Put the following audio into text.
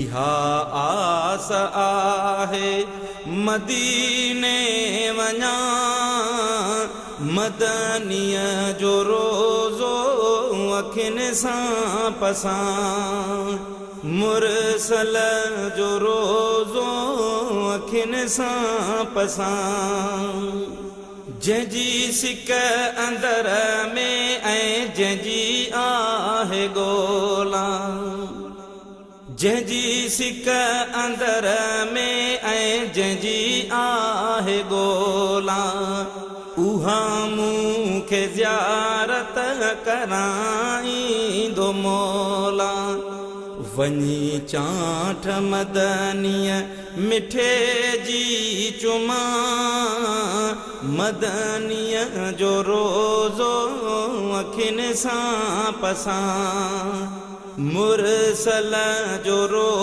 اها آس آهي مديني وڃان، مدنيء جو روضو اکين سان پسان، مرسل جو روضو اکين سان پسان. جنهن جي سڪ اندر ۾ ۽ جنهن جي آهي ڳولا. جنهن جي سڪ اندر ۾ ۽ جنهن جي آهي ڳولا، اها مون کي زيارت ڪرائيندو مولا. وڃي چانٺ مدنيء مٺي جي چمان، مدنيء جو روضو اکين سان پسان، مرسل جو روضو.